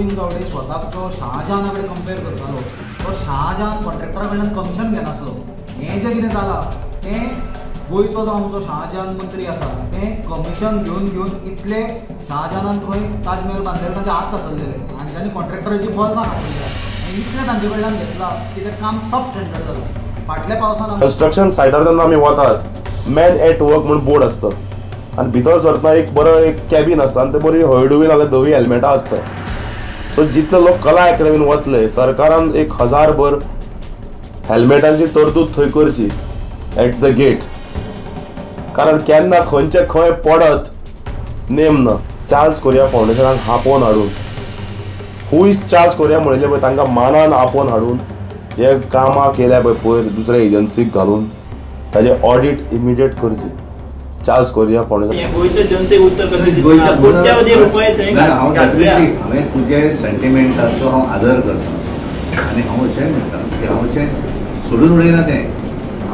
गोविंद गावडे स्वताक जो शाहजहाना कडेन कंपेर करतालो तो शाहजहान कॉन्ट्रॅक्टरा कडल्यान कमिशन घेनासलो. हें जें कितें जालां तें गोंयचो जो आमचो शाहजहान मंत्री आसा तें कमिशन घेवन घेवन इतले शाहजहानान खंय ताजमहल बांदलेले तांचे हात कातरलेले आनी तांणी कॉन्ट्रॅक्टराची बोल्सां कातरल्या आनी इतलें तांचे कडल्यान घेतलां की तें काम सब स्टँडर्ड जालां. फाटल्या पावसान कन्स्ट्रक्शन सायटार जेन्ना आमी वतात मॅन एट वर्क म्हूण बोर्ड आसता आनी भितर सरतना एक बरो एक कॅबीन आसता आनी ते बरी हळडुवी नाल्यार धवी हेल्मेटां आसता. सो जितले लोक कला अकॅडमीन वतले सरकारान 1000 भर हेल्मेटांची तरतूद थंय करची एट the gate, कारण केन्ना खंयचे खंय पडत नेम ना. चार्ल्स कोरिया फावंडेशनाक आपोवन हाडून who is Charles Korea म्हणिल्लें पळय तांकां मानान आपोवन हाडून हे कामां केल्या पळय पयर दुसऱ्या एजन्सीक घालून ताजें ऑडिट इमिडिएट करचें. चार्ल्स कोरिया फावंडेशन गोंयच्या जनतेक उत्तर कशें दिसना, कोट्यावधी रुपये थंय घातल्या. हांवें तुजे सेंटिमेंटाचो हांव आदर करता आनी हांव अशेंय म्हणटा की हांव अशें सोडून उडयना तें.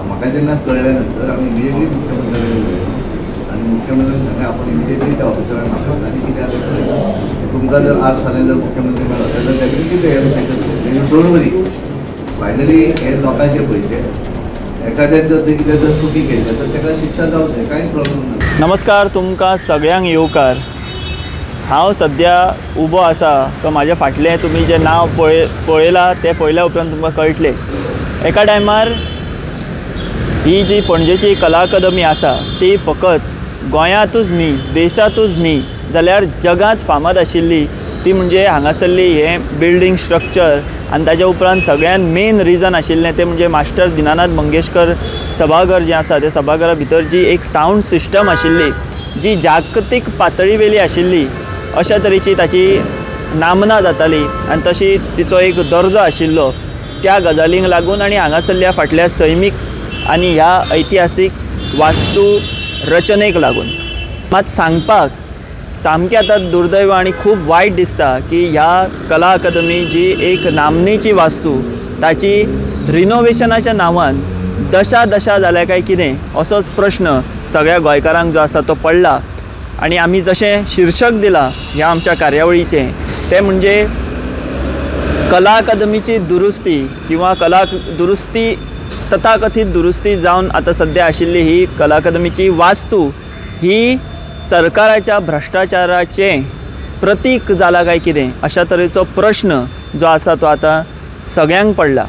म्हाका जेन्ना कळ्ळें नंतर आमी इमिडिएटली मुख्यमंत्र्याक उलयलो आनी मुख्यमंत्र्यान सांगलें आपण इमिडिएटली त्या ऑफिसरांक आपयता आनी कितें आसा तें तुमकां जर आज फाल्यां जर मुख्यमंत्री मेळ्ळो जाल्यार डेफिनेटली ते हे करतले. Don't worry, finally हे लोकांचे पयशे एखाद्यान जर कितें जर चुकी केली तर ताका शिक्षा जावचें, कांय प्रॉब्लम ना. नमस्कार, तुमकां सगळ्यांक येवकार. हांव सद्या उबो आसा तो म्हाज्या फाटलें तुमी जें नांव पळयलां तें पळयल्या उपरांत तुमकां कळटलें. एका टायमार ही जी पणजेची कला अकादमी आसा ती फकत गोंयांतूच न्ही, देशांतूच न्ही जाल्यार जगांत फामाद आशिल्ली. ती म्हणजे हांगासरली हें बिल्डींग स्ट्रक्चर आनी ताज्या उपरांत सगळ्यांत मेन रिजन आशिल्लें तें म्हणजे मास्टर दिनानाथ मंगेशकर सभाघर जें आसा त्या सभाघरा भितर जी एक सावंड सिस्टम आशिल्ली जी जागतीक पातळी वेली आशिल्ली अशा तरेची ताची नामना जाताली आनी तशी तिचो एक दर्जो आशिल्लो. त्या गजालींक लागून आनी हांगासरल्या फाटल्या सैमीक आनी ह्या ऐतिहासीक वास्तू रचनेक लागून मात सांगपाक सामकें आतां दुर्दैव आनी खूब वायट दिसता की ह्या कला अकादमी जी एक नामनेची वास्तू ताची रिनोवेशनाच्या नांवान दशा दशा जाल्या काय कितें असोच प्रश्न सगळ्या गोंयकारांक जो आसा तो पडला. आनी आमी जशें शिर्शक दिलां ह्या आमच्या कार्यावळीचें तें म्हणजे कला अकादमीची दुरुस्ती किंवा कला दुरुस्ती तथाकथीत दुरुस्ती जावन आतां सद्या आशिल्ली ही कला अकादमीची वास्तू ही सरकाराच्या भ्रश्टाचाराचें प्रतीक जाला काय कितें अशा तरेचो प्रश्न जो आसा तो आतां सगळ्यांक पडला.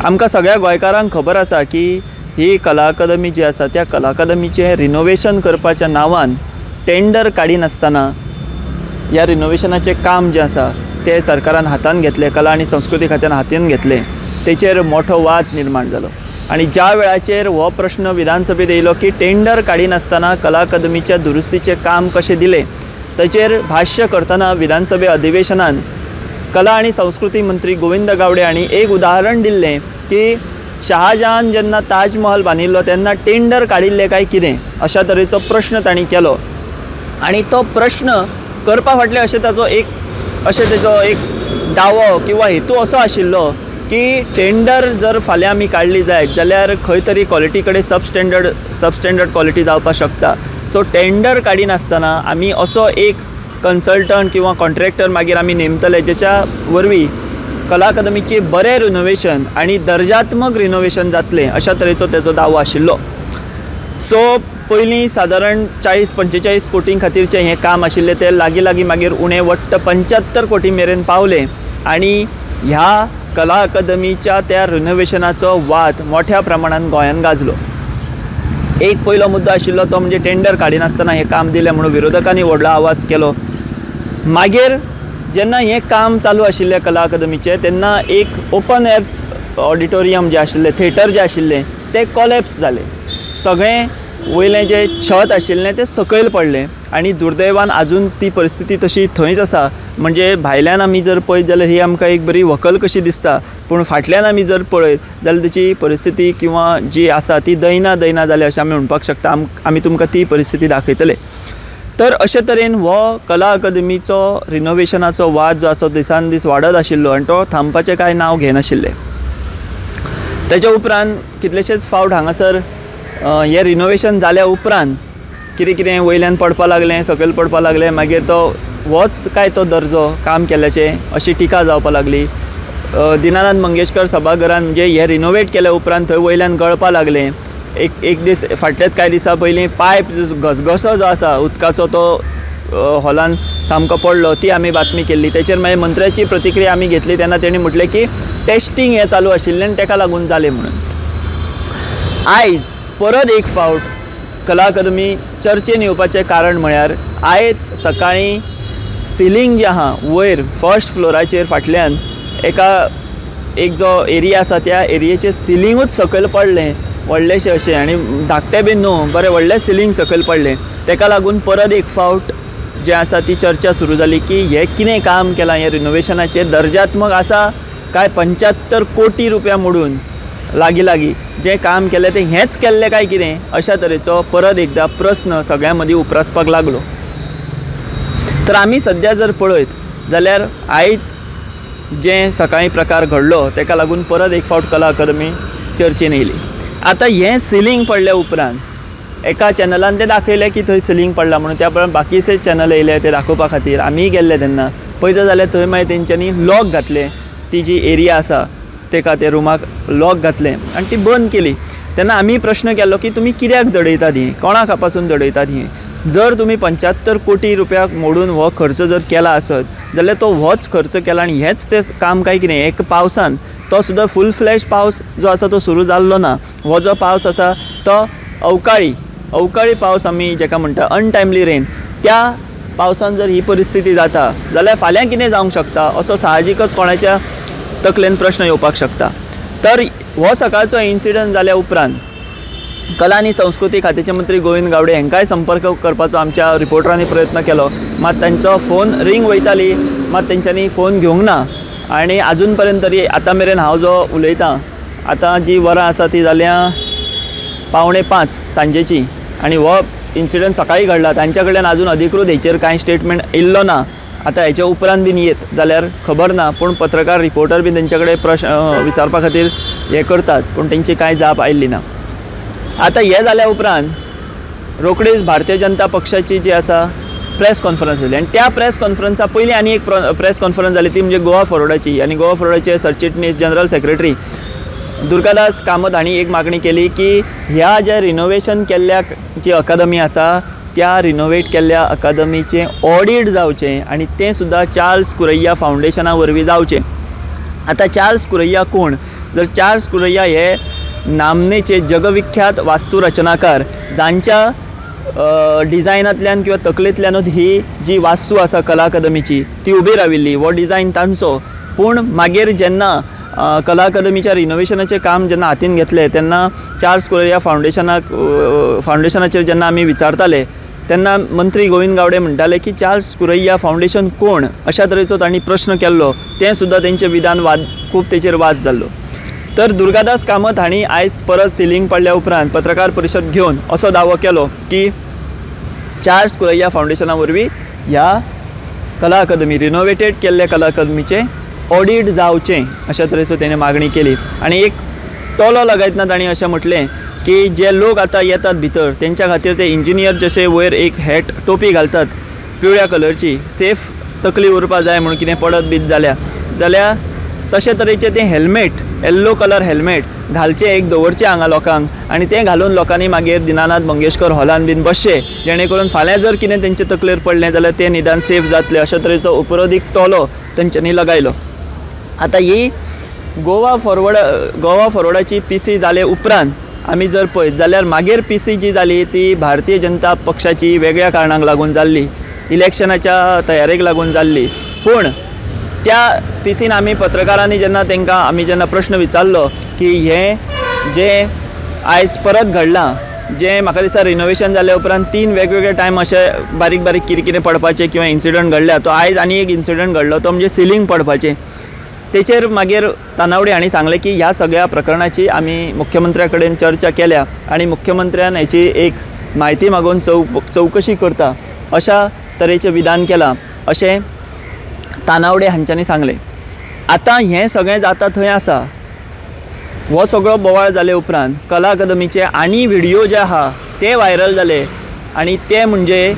आमकां सगळ्या गोंयकारांक खबर आसा की ही कला अकादमी जी आसा त्या कला अकादमीचें रिनोवेशन करपाच्या नांवान टेंडर काडिनासतना ह्या रिनोवेशनाचें काम जें आसा तें सरकारान हातान घेतलें, कला आनी संस्कृती खात्यान हातान घेतलें. तेचेर मोठो वाद निर्माण जालो आनी ज्या वेळाचेर हो प्रश्न विधानसभेत येयलो की टेंडर काडिनासतना कला अकादमीच्या दुरुस्तीचें काम कशें दिलें ताचेर भाश्य करतना विधानसभे अधिवेशनान कला आनी संस्कृती मंत्री गोविंद गावडे हांणी एक उदाहरण दिल्लें की शाहजहान जेन्ना ताजमहल बांदिल्लो तेन्ना टेंडर काडिल्लें काय कितें अशा तरेचो प्रश्न तांणी केलो आनी तो प्रश्न करपा फाटलें अशें ताचो एक दावो किंवा हेतू असो आशिल्लो की टेंडर जर फाल्यां आमी काडली जायत जाल्यार खंय तरी क्वॉलिटी कडेन सबस्टँडर्ड क्वॉलिटी जावपाक शकता. सो टेंडर काडिनासतना आमी असो एक कन्सल्टंट किंवा कॉन्ट्रॅक्टर मागीर आमी नेमतले जेच्या वरवीं कला अकादमीचें बरें रिनोवेशन आनी दर्जात्मक रिनोवेशन जातलें अशा तरेचो तेचो दावो आशिल्लो. सो पयलीं सादारण 40-45 कोटीं खातीरचें हें काम आशिल्लें तें लागीं लागीं मागीर उणें वट्ट 75 कोटी मेरेन पावलें आनी ह्या कला अकादमीच्या त्या रिनोवेशनाचो वाद मोठ्या प्रमाणान गोंयांत गाजलो. एक पयलो मुद्दो आशिल्लो तो म्हणजे टेंडर काडिनासतना हें काम दिलें म्हणून विरोधकांनी व्हडलो आवाज केलो. मागीर जेन्ना हें काम चालू आशिल्लें कला अकादमीचें तेन्ना एक ओपन एयर ऑडिटोरियम जें आशिल्लें, थेटर जें आशिल्लें तें कॉलेप्स जालें. सगळें वयलें जें छत आशिल्लें तें सकयल पडलें आनी दुर्दैवान आजून ती परिस्थिती तशी थंयच आसा. म्हणजे भायल्यान आमी जर पळयत जाल्यार ही आमकां एक बरी व्हंकल कशी दिसता, पूण फाटल्यान आमी जर पळयत जाल्यार ताची परिस्थिती किंवा जी आसा ती दैना दैना जाल्या अशें आमी म्हणपाक शकता. आमी तुमकां ती परिस्थिती दाखयतले. तर अशे तरेन हो कला अकादमीचो रिनोवेशनाचो वाद जो आसा दिसान दीस वाडत आशिल्लो आनी तो थांबपाचें कांय नांव घेनाशिल्लें. ताच्या उपरांत कितलेशेच फावट हांगासर हें रिनोवेशन जाल्या उपरांत कितें कितें वयल्यान पडपाक लागलें, सकयल पडपाक लागलें. मागीर तो होच काय तो दर्जो काम केल्याचें अशी टिका जावपाक लागली. दिनानाथ मंगेशकर सभाघरान म्हणजे हें रिनोवेट केल्या उपरांत थंय वयल्यान गळपा लागलें. एक एक दीस फाटल्याच कांय दिसां पयलीं पायप घसघसो जो आसा उदकाचो तो हॉलान सामको पडलो, ती आमी बातमी केल्ली. तेचेर मागीर मंत्र्याची प्रतिक्रिया आमी घेतली तेन्ना तेणी म्हटलें की टेस्टींग हें चालू आशिल्लें आनी तेका लागून जालें म्हणून. आयज परत एक फावट कला अकादमी चर्चेन येवपाचें कारण म्हळ्यार आयज सकाळीं सिलींग जें आहा वयर फर्स्ट फ्लोराचेर फाटल्यान एका एक जो एरिया आसा त्या एरियेचें सिलिंगूच सकयल पडलें व्हडलेशें अशें, आनी धाकटें बीन न्हू, बरें व्हडलें सिलींग सकयल पडलें. तेका लागून परत एक फावट जें आसा ती चर्चा सुरू जाली की हें कितें काम केलां, हें रिनोवेशनाचें दर्जात्मक आसा काय 75 कोटी रुपया मोडून लागीं लागीं जें काम केलें तें हेंच केल्लें काय कितें, अशा तरेचो परत एकदां प्रस्न सगळ्यां मदीं उप्रासपाक लागलो. तर आमी सद्या जर पळयत जाल्यार आयज जें सकाळीं प्रकार घडलो तेका लागून परत एक फावट कला अकादमी चर्चेन येयली. आतां हें सिलींग पडल्या उपरांत एका चॅनलान तें दाखयलें की थंय सिलींग पडलां म्हणून, त्या प्रमाण बाकीचे चॅनल येयले ते दाखोवपा खातीर, आमीय गेल्ले तेन्ना पळयता जाल्यार थंय मागीर तेंच्यांनी लॉक घातलें, ती जी एरिया आसा तेका ते रुमाक लॉक घातलें आनी ती बंद केली. तेन्ना आमी प्रश्न केलो की तुमी कित्याक दडयतात हें, कोणाक पासून दडयतात हें? जर तुमी 75 कोटी रुपया मोडून हो खर्च जर केला आसत जाल्यार तो होच खर्च केला आनी हेंच तें काम काय कितें? एक पावसान तो सुद्दां फूल फ्लॅश पावस जो आसा तो सुरू जाल्लो ना, हो जो पावस आसा तो अवकाळी अवकाळी पावस आमी जेका म्हणटा अनटायमली रेन, त्या पावसान जर ही परिस्थिती जाता जाल्यार फाल्यां कितें जावंक शकता असो साहजिकच कोणाच्या तकलेन प्रश्न येवपाक शकता. तर हो सकाळचो इन्सिडंट जाल्या उपरांत कला आनी संस्कृती खात्याचे मंत्री गोविंद गावडे हांकांय संपर्क करपाचो आमच्या रिपोर्टरांनी प्रयत्न केलो, मात तांचो फोन रिंग वयताली मात तेंच्यांनी फोन घेवंक ना. आनी आजून पर्यंत तरी आतां मेरेन हांव जो उलयतां आतां जी वरां आसा ती जाल्या 4:45 सांजेची आनी हो इन्सिडंट सकाळीं घडला, तांच्या कडल्यान आजून अधिकृत हेचेर कांय स्टेटमेंट येयल्लो ना. आतां हेच्या उपरांत बीन येत जाल्यार खबर ना, पूण पत्रकार रिपोर्टर बीन तेंच्या कडेन प्रश्न विचारपा खातीर हें करतात, पूण तेंची कांय जाप आयिल्ली ना. आतां हें जाल्या उपरांत रोखडीच भारतीय जनता पक्षाची जी आसा प्रेस कॉन्फरन्स जाली आनी त्या प्रेस कॉन्फरन्सा पयलीं आनी एक प्रेस कॉन्फरन्स जाली ती म्हणजे गोवा फॉरवर्डाची, आनी गोवा फॉरवर्डाचे सरचिटणीस जनरल सेक्रेटरी दुर्गादास कामत हांणी एक मागणी केली की ह्या ज्या रिनोवेशन केल्ल्या जी अकादमी आसा त्या रिनोवेट केल्ल्या अकादमीचें ऑडीट जावचें आनी तें सुद्दां चार्ल्स कुरैया फावंडेशना वरवीं जावचें. आतां चार्ल्स कुरैया कोण? जर चार्ल्स कुरैया हे नामनेचे जगविख्यात वास्तुरचनाकार जांच्या डिजायनांतल्यान किंवा तकलेंतल्यानूच ही जी वास्तू आसा कला अकादमीची ती उबी राविल्ली, हो डिजायन तांचो. पूण मागीर जेन्ना कला अकादमीच्या रिनोवेशनाचें काम जेन्ना हातीन घेतलें तेन्ना चार्ल्स कुरैया फावंडेशनाचेर जेन्ना आमी विचारताले तेन्ना मंत्री गोविंद गावडे म्हणटाले की चार्ल्स कुरैया फावंडेशन कोण, अशा तरेचो तांणी प्रश्न केल्लो, तें सुद्दां तेंचें विधान वाद खूब तेचेर वाद जाल्लो. तर दुर्गादास कामत हांणी आयज परत सिलींग पडल्या उपरांत पत्रकार परिशद घेवन असो दावो केलो की चार्ल्स कुरैया फावंडेशना वरवीं ह्या कला अकादमी रिनोवेटेड केल्ल्या कला अकादमीचें ऑडीट जावचें अशा तरेचो तेणें मागणी केली. आनी एक टोलो लगायतना तांणी अशें म्हटलें की जे लोक आतां येतात भितर तेंच्या खातीर ते इंजिनियर जशे वयर एक हॅट टोपी घालतात पिवळ्या कलरची, सेफ तकली उरपा जाय म्हणून कितें पडत बीत जाल्यार तशे तरेचें तें हेल्मेट, येल्लो कलर हेल्मेट घालचें, एक दवरचें हांगा लोकांक आनी तें घालून लोकांनी मागीर दिनानाथ मंगेशकर हॉलान बीन बसचें, जेणे करून फाल्यां जर कितें तेंचे तकलेर पडलें जाल्यार तें निदान सेफ जातलें, अशा तरेचो उपरोधीक टोलो तेंच्यांनी लगायलो. आतां ही गोवा फॉरवर्डाची पी सी जाले उपरांत आमी जर पळयत जाल्यार मागीर पी सी जी जाली ती भारतीय जनता पक्षाची वेगळ्या कारणांक लागून जाल्ली, इलेक्शनाच्या तयारेक लागून जाल्ली. पूण त्या पी सीन आमी पत्रकारांनी जेन्ना तांकां आमी जेन्ना प्रश्न विचारलो की हें जें आयज परत घडलां, जें म्हाका दिसता रिनोवेशन जाल्या उपरांत 3 वेगवेगळे टायम अशे बारीक बारीक कितें कितें पडपाचें किंवा इन्सिडंट घडल्या, तो आयज आनी एक इन्सिडंट घडलो तो म्हणजे सिलींग पडपाचें, तेचेर मागीर तानावडे हांणी सांगलें की ह्या सगळ्या प्रकरणाची आमी मुख्यमंत्र्या कडेन चर्चा केल्या आनी मुख्यमंत्र्यान हेची एक म्हायती मागून चवकशी करता अशा तरेचें विधान केलां अशें तानावडे हांच्यांनी सांगलें. आतां हें सगळें जाता थंय आसा, हो सगळो बोवाळ जाले उपरांत कला अकादमीचे आनी व्हिडियो जे आहा ते व्हायरल जाले आनी ते म्हणजे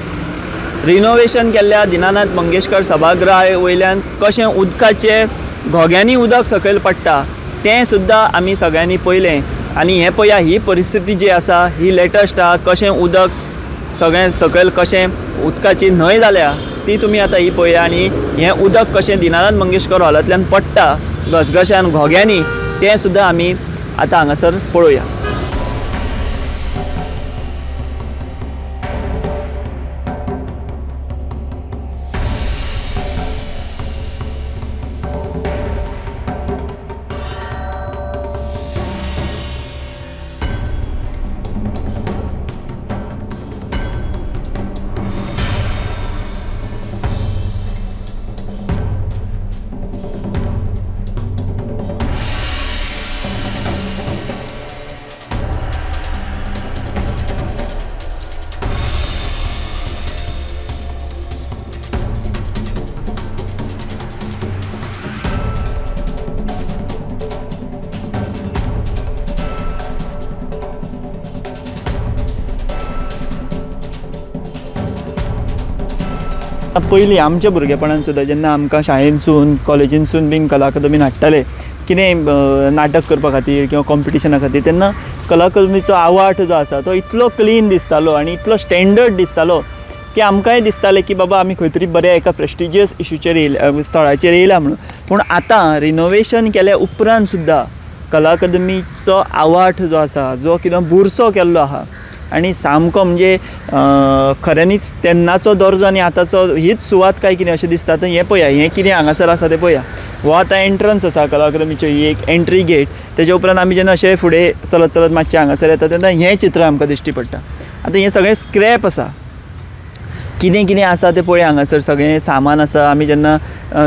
रिनोवेशन केल्ल्या दिनानाथ मंगेशकर सभागृहा वयल्यान कशें उदकाचे घोग्यांनी उदक सकयल पडटा तें सुद्दां आमी सगळ्यांनी पळयलें. आनी हें पळया ही परिस्थिती जी आसा ही लेटस्ट आहा, कशें उदक सगळें सकयल कशें उदकाची न्हंय जाल्या ती तुमी आतां ही पळया. आनी हें उदक कशें दिनानाथ मंगेशकर हॉलांतल्यान पडटा घसघश्यान घोग्यांनी तें सुद्दां आमी आतां हांगासर पळोवया. पयलीं आमच्या भुरगेपणान सुद्दां जेन्ना आमकां शाळेनसून कॉलेजीनसून बीन कला अकादमीन हाडटाले कितें नाटक करपा खातीर किंवा कॉम्पिटिशना खातीर, तेन्ना कला अकादमीचो आवाठ जो आसा तो इतलो क्लीन दिसतालो आनी इतलो स्टँडर्ड दिसतालो की आमकांय दिसतालें की बाबा आमी खंय तरी बऱ्या एका प्रेस्टिजियस इशूचेर येयल्या, स्थळाचेर येयला म्हणून. पूण आतां रिनोवेशन केल्या उपरांत सुद्दां कला अकादमीचो आवाठ जो आसा जो कितें बुरसो केल्लो आहा आनी सामको म्हणजे खऱ्यांनीच तेन्नाचो दर्जो आनी आतांचो हीच सुवात काय कितें अशें दिसता. आतां हें पळया, हें कितें हांगासर आसा तें पळया, हो आतां एंट्रन्स आसा कला अकादमीच्यो, ही एक एंट्री गेट. तेजे उपरांत आमी जेन्ना अशें फुडें चलत चलत मातशें हांगासर येता तेन्ना हें चित्र आमकां दिश्टी पडटा. आतां हें सगळें स्क्रॅप आसा, कितें कितें आसा तें पळया, हांगासर सगळें सामान आसा. आमी जेन्ना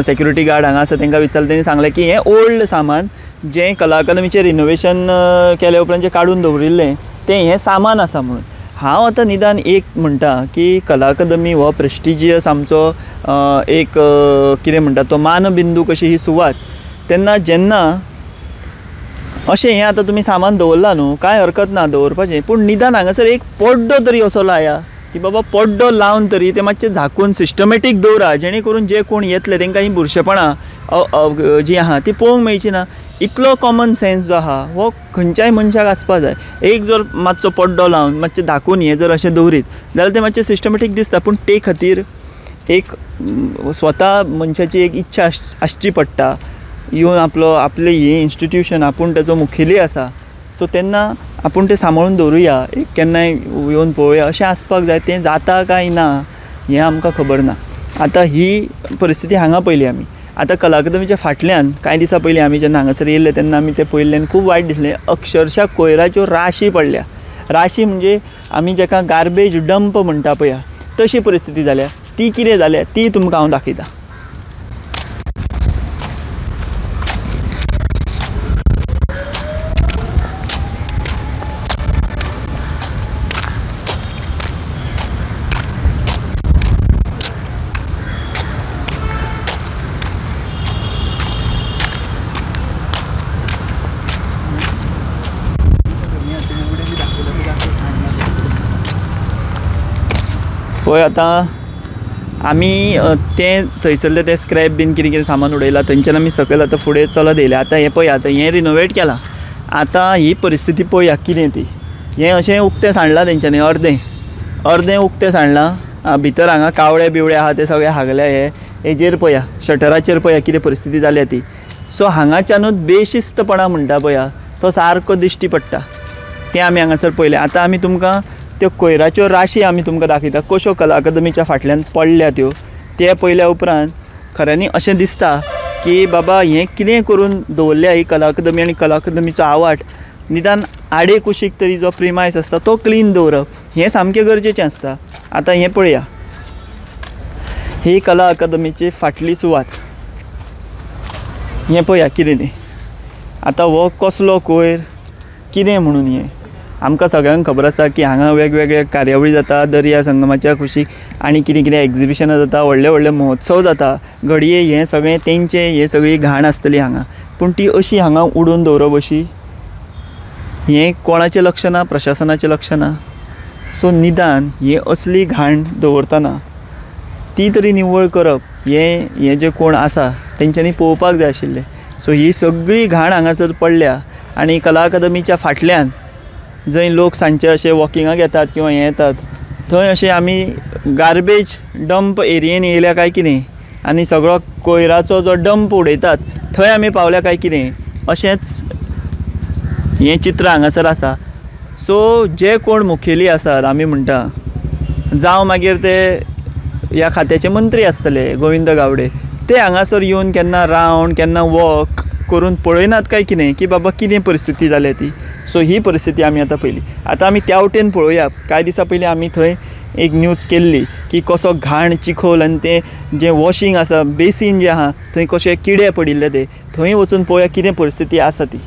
सेक्युरिटी गार्ड हांगा आसा तांकां विचारलें, तेणी सांगलें की हें ओल्ड सामान जें कला अकादमीचें रिनोवेशन केल्या उपरांत जें काडून दवरिल्लें तें हें सामान आसा म्हणून. हांव आतां निदान एक म्हणटा की कला अकादमी हो प्रेस्टिजियस आमचो एक कितें म्हणटा तो मानबिंदू कशी ही सुवात, तेन्ना जेन्ना अशें हें आतां तुमी सामान दवरलां न्हू, कांय हरकत ना दवरपाचें, पूण निदान हांगासर एक पड्डो तरी असो लाया की बाबा पड्डो लावन तरी तें मातशें झाकून सिस्टमॅटीक दवरा, जेणे करून जे कोण येतले तांकां हीं बुरशेपणां जीं आहा तीं पळोवंक मेळची ना. इतलो कॉमन सेन्स जो आहा हो खंयच्याय मनशाक आसपा जाय. एक जर मातसो पड्डो लावन मातशें धाकून हें जर अशें दवरीत जाल्यार तें मातशें सिस्टमॅटीक दिसता. पूण ते खातीर एक स्वता मनशाची एक इच्छा आसची पडटा, येवन आपलो आपलें हें इन्स्टिट्यूशन आपूण ताचो मुखेली आसा, सो तेन्ना आपूण तें सांबाळून दवरुया, एक केन्नाय येवन पळोवया अशें आसपाक जाय. तें जाता काय ना हें आमकां खबर ना. आतां ही परिस्थिती हांगा पळयली आमी. आतां कला अकादमीच्या फाटल्यान कांय दिसां पयलीं आमी जेन्ना हांगासर येयल्ले तेन्ना आमी तें पळयल्लें आनी खूब वायट दिसलें. अक्षरशा कोयराच्यो राशी पडल्या, राशी म्हणजे आमी जाका गार्बेज डंप म्हणटा पळया तशी परिस्थिती जाल्या. ती कितें जाल्या ती तुमकां हांव दाखयता. पळय आतां आमी तें थंयसरलें तें स्क्रॅप बीन कितें कितें सामान उडयलां थंयच्यान आमी सकयल आतां फुडें चलत येयले. आतां हें पळय, आतां हें रिनोवेट केलां, आतां ही परिस्थिती पळया कितें ती. हें अशें उक्तें सांडलां तेंच्यांनी, अर्दें अर्दें उक्तें सांडलां, भितर हांगा कावळे बिवळे आहा ते सगळे हागले. हे हेजेर पळया, शटराचेर पळया कितें परिस्थिती जाल्या ती. सो हांगाच्यानूच बेशिस्तपणा म्हणटा पळया तो सारको दिश्टी पडटा, तें आमी हांगासर पळयलें. आतां आमी तुमकां त्यो कोयराच्यो राशी आमी तुमकां दाखयता कश्यो कला अकादमीच्या फाटल्यान पडल्या त्यो. ते पळयल्या उपरांत खऱ्यांनी अशें दिसता की बाबा हें कितें करून दवरल्या ही कला अकादमी आनी कला अकादमीचो आवाठ निदान आडे कुशीक तरी जो प्रिमायस आसता तो क्लीन दवरप हें सामकें गरजेचें आसता. आतां हें पळया, ही कला अकादमीची फाटली सुवात, हें पळया कितें तें. आतां हो कसलो कोयर कितें म्हणून हें आमकां सगळ्यांक खबर आसा की हांगा वेगवेगळे कार्यावळी जाता, दर्या संगमाच्या कुशीक आनी कितें कितें एग्जिबिशनां जाता, व्हडले व्हडले महोत्सव जाता. घडये हें सगळें तेंचें हें सगळी घाण आसतली हांगा, पूण ती अशी हांगा उडोवन दवरप अशी हें कोणाचें लक्ष ना, प्रशासनाचें लक्ष ना. सो निदान हें असली घाण दवरतना ती तरी निवळ करप हें हें जें कोण आसा तेंच्यांनी पळोवपाक जाय आशिल्लें. सो ही सगळी घाण हांगासर पडल्या आनी कला अकादमीच्या फाटल्यान जंय लोक सांजचे अशे वॉकिंगाक येतात किंवा हें येतात थंय अशें आमी गार्बेज डंप एरियेन येयल्या काय कितें आनी सगळो कोयराचो जो डंप उडयतात थंय आमी पावल्या काय कितें अशेंच हें चित्र हांगासर आसा. सो जे कोण मुखेली आसात आमी म्हणटा जावं मागीर ते ह्या खात्याचे मंत्री आसतले गोविंद गावडे, ते हांगासर येवन केन्ना रावंड केन्ना वॉक करून पळयनात काय कितें की बाबा कितें परिस्थिती जाल्या ती. सो ही परिस्थिती आमी आतां पळयली. आतां आमी त्या वटेन पळोवया. कांय दिसां पयलीं आमी थंय एक न्यूज केल्ली की कसो घाण चिखोल आनी तें जें वॉशींग आसा बेसीन जें आहा थंय कशे किडे पडिल्ले ते थंय वचून पळोवया कितें परिस्थिती आसा ती.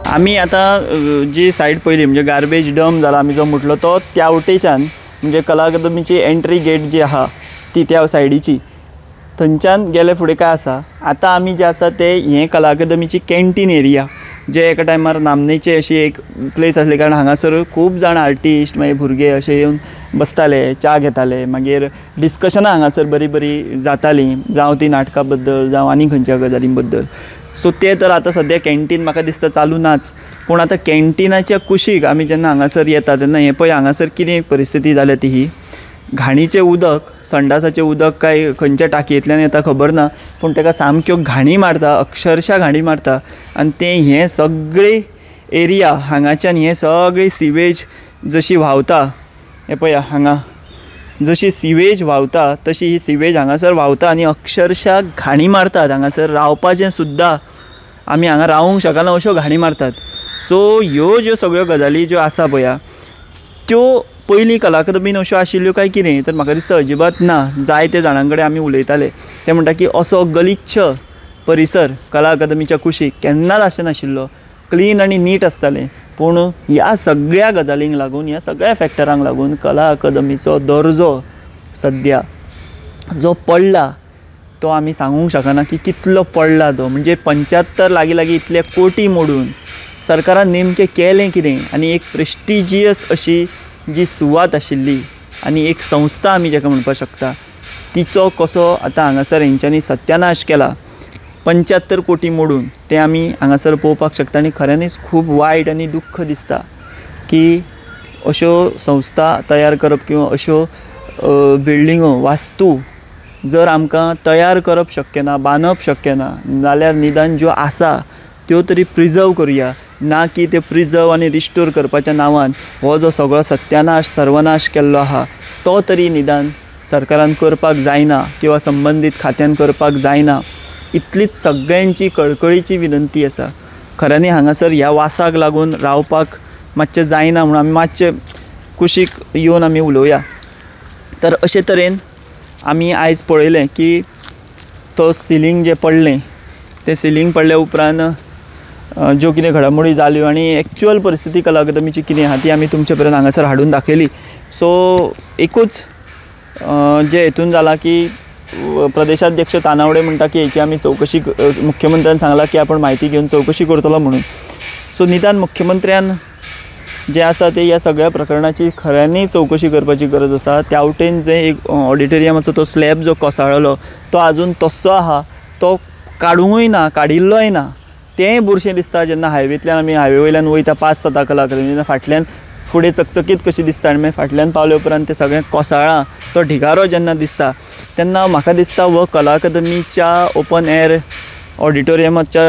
आमी आतां जी सायड पळयली म्हणजे गार्बेज डंप जाला आमी जो म्हटलो तो त्या वटेच्यान म्हणजे कला अकादमीची एंट्री गेट जी आहा ती त्या सायडीची थंयच्यान गेले फुडें काय आसा आतां आमी जे आसा ते हें कला अकादमीची कॅन्टीन एरिया जे एका टायमार नामनेची अशी एक प्लेस आसली, कारण हांगासर खूब जाण आर्टिस्ट मागीर भुरगे अशे येवन बसताले, च्या घेताले, मागीर डिस्कशनां हांगासर बरीं बरीं जातालीं, जावं ती नाटकां बद्दल जावं आनी खंयच्या गजालीं बद्दल. सो ते तर आतां सद्या कॅन्टीन म्हाका दिसता चालू नाच, पूण आतां कॅन्टिनाच्या कुशीक आमी जेन्ना हांगासर येता तेन्ना हें पळय हांगासर कितें परिस्थिती जाल्या ती ही घाणीचें उदक, संडासाचें उदक काय खंयच्या टाकयेंतल्यान येता खबर ना, पूण ताका सामक्यो घाणी मारता, अक्षरशा घाणी मारता आनी तें हें सगळी एरिया हांगाच्यान हें सगळी सिवेज जशी व्हांवता हें पळया हांगा जशी सिवेज व्हांवता तशी ही सिवेज हांगासर व्हांवता आनी अक्षरशा घाणी मारतात. हांगासर रावपाचें सुद्दां आमी हांगा रावूंक शकना अश्यो घाणी मारतात. सो ह्यो ज्यो सगळ्यो गजाली ज्यो आसा पळया त्यो पयलीं कला अकादमीन अश्यो आशिल्ल्यो काय कितें तर म्हाका दिसता अजिबात ना. जायते जाणां कडेन आमी उलयताले ते म्हणटा की असो गलिच्छ परिसर कला अकादमीच्या कुशीक केन्नाच अशें नाशिल्लो, क्लीन आनी नीट आसतालें. पूण ह्या सगळ्या गजालींक लागून ह्या सगळ्या फॅक्टरांक लागून कला अकादमीचो दर्जो सद्या जो पडला तो आमी सांगूंक शकना की कितलो पडला तो, म्हणजे 75 लागीं लागीं इतले कोटी मोडून सरकारान नेमकें केलें कितें आनी एक प्रेस्टिजियस अशी जी सुवात आशिल्ली आनी एक संस्था आमी जाका म्हणपाक शकता तिचो कसो आतां हांगासर हेंच्यांनी सत्यानाश केला 75 कोटी मोडून, तें आमी हांगासर पळोवपाक शकता. आनी खऱ्यांनीच खूब वायट आनी दुख्ख दिसता की अश्यो संस्था तयार करप किंवा अश्यो बिल्डिंगो वास्तू जर आमकां तयार करप शक्य ना, बांदप शक्य ना जाल्यार निदान ज्यो आसा त्यो तरी प्रिजर्व करुया, ना की ते प्रिजर्व आनी रिस्टोर करपाच्या नांवान हो जो सगळो सत्यानाश सर्वनाश केल्लो आहा तो तरी निदान सरकारान करपाक जायना किंवा संबंदीत खात्यान करपाक जायना, इतलीच सगळ्यांची कळकळीची विनंती आसा. खऱ्यांनी हांगासर ह्या वासाक लागून रावपाक मातशें जायना म्हणून आमी मातशें कुशीक येवन आमी उलोवया. तर अशे तरेन आमी आयज पळयलें की तो सिलींग जें पडलें तें सिलींग पडल्या उपरांत ज्यो कितें घडामोडी जाल्यो आनी एक्चुअल परिस्थिती कला अकादमीची कितें आहा ती आमी तुमचे पर्यंत हांगासर हाडून दाखयली. सो एकूच जें हेतून जालां की प्रदेशाध्यक्ष तानावडे म्हणटा की हेची आमी चवकशी, मुख्यमंत्र्यान सांगलां की आपण म्हायती घेवन चवकशी करतलो म्हणून. सो निदान मुख्यमंत्र्यान जें आसा तें ह्या सगळ्या प्रकरणाची खऱ्यांनी चवकशी करपाची गरज आसा. त्या वटेन जें एक ऑडिटोरियमाचो तो स्लॅब जो कोसळ्ळो तो आजून तस्सो आहा, तो काडूंकूय ना, काडिल्लोय ना. तेंय बुरशें दिसता जेन्ना हायवेंतल्यान आमी हायवे वयल्यान वयता पास जाता कला अकादमी तेन्ना फाटल्यान फुडें चकचकीत कशी दिसता आनी मागीर फाटल्यान पावले उपरांत तें सगळें कोसळ्ळां तो ढिगारो जेन्ना दिसता तेन्ना म्हाका दिसता हो कला अकादमीच्या ओपन एअर ऑडिटोरियमाच्या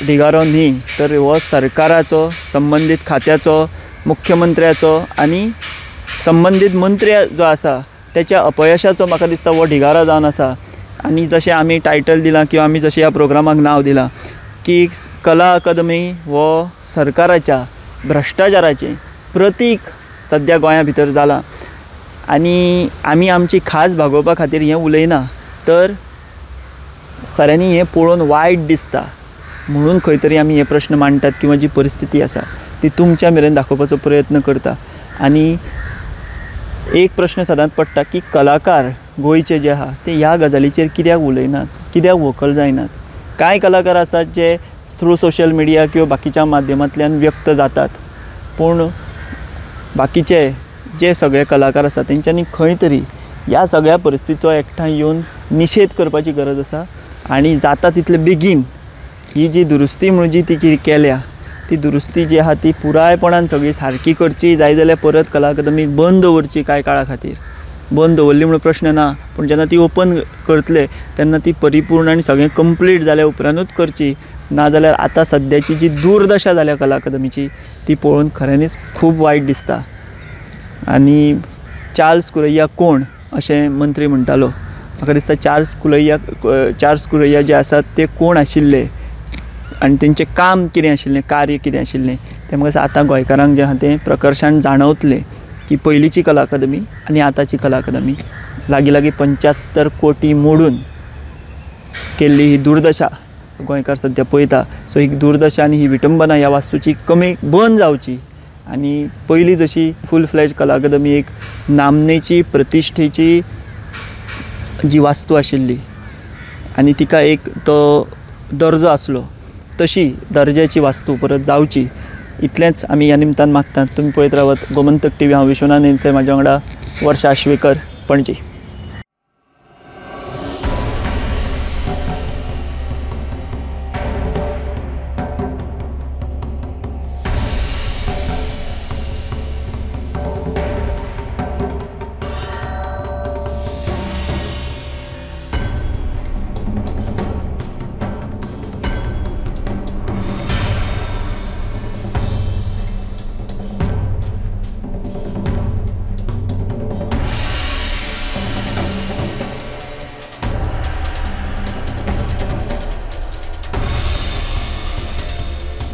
ढिगारो न्ही तर हो सरकाराचो, संबंदीत खात्याचो, मुख्यमंत्र्याचो आनी संबंदीत मंत्री जो आसा त्याच्या अपयशाचो म्हाका दिसता हो ढिगारो जावन आसा. आनी जशें आमी टायटल दिलां किंवा आमी जशें ह्या प्रोग्रामाक नांव दिलां की कला अकादमी हो सरकाराच्या भ्रश्टाचाराचें प्रतीक सद्या गोंया भितर जालां आनी आमी आमची खास भागोवपा खातीर हें उलयना, तर खऱ्यांनी हें पळोवन वायट दिसता म्हणून खंय तरी आमी हे प्रश्न मांडटात किंवा जी परिस्थिती आसा ती तुमच्या मेरेन दाखोवपाचो प्रयत्न करता. आनी एक प्रश्न सदांच पडटा की कलाकार गोंयचे जे आहा ते ह्या गजालीचेर कित्याक उलयनात, कित्याक व्हंकल जायनात. कांय कलाकार आसात जे थ्रू सोशल मिडिया किंवा बाकीच्या माध्यमांतल्यान व्यक्त जातात, पूण बाकीचे जे सगळे कलाकार आसात तेंच्यांनी खंय तरी ह्या सगळ्या परिस्थितीचो एकठांय येवन निशेध करपाची गरज आसा आनी जाता तितले बेगीन ही जी दुरुस्ती म्हणून जी ती केल्या ती दुरुस्ती जी आहा ती पुरायपणान सगळी सारकी करची. जाय जाल्यार परत कला अकादमी बंद दवरची कांय काळा खातीर. बंद दवरली म्हणून प्रश्न ना, पूण जेन्ना ती ओपन करतले तेन्ना ती परिपूर्ण आनी सगळें कंप्लीट जाल्या उपरांतूच करची, नाजाल्यार आतां सद्याची जी दुर्दशा जाल्या कला अकादमीची ती पळोवन खऱ्यांनीच खूब वायट दिसता. आनी चार्ल्स कुरैया कोण अशें मंत्री म्हणटालो, म्हाका दिसता चार्ल्स कुरैया जे आसात ते कोण आशिल्ले आनी तेंचें काम कितें आशिल्लें, कार्य कितें आशिल्लें तें म्हाका दिसता आतां गोंयकारांक जें आहा तें प्रकर्शान जाणवतलें की पयलींची कला अकादमी आनी आतांची कला अकादमी लागीं लागीं 75 कोटी मोडून केल्ली ही दुर्दशा गोंयकार सद्या पळयता. सो ही दुर्दशा आनी ही विटंबना ह्या वास्तूची कमी बंद जावची आनी पयलीं जशी फूल फ्लॅज कला अकादमी एक नामनेची प्रतिश्ठेची जी वास्तू आशिल्ली आनी तिका एक तो दर्जो आसलो तशी दर्ज्याची वास्तू परत जावची इतलेंच आमी ह्या निमतान मागतात. तुमी पळयत रावत गोमंतक टीव्ही. हांव विश्वनाथ नेनसे, म्हाज्या वांगडा वर्षा आश्वेकर, पणजी.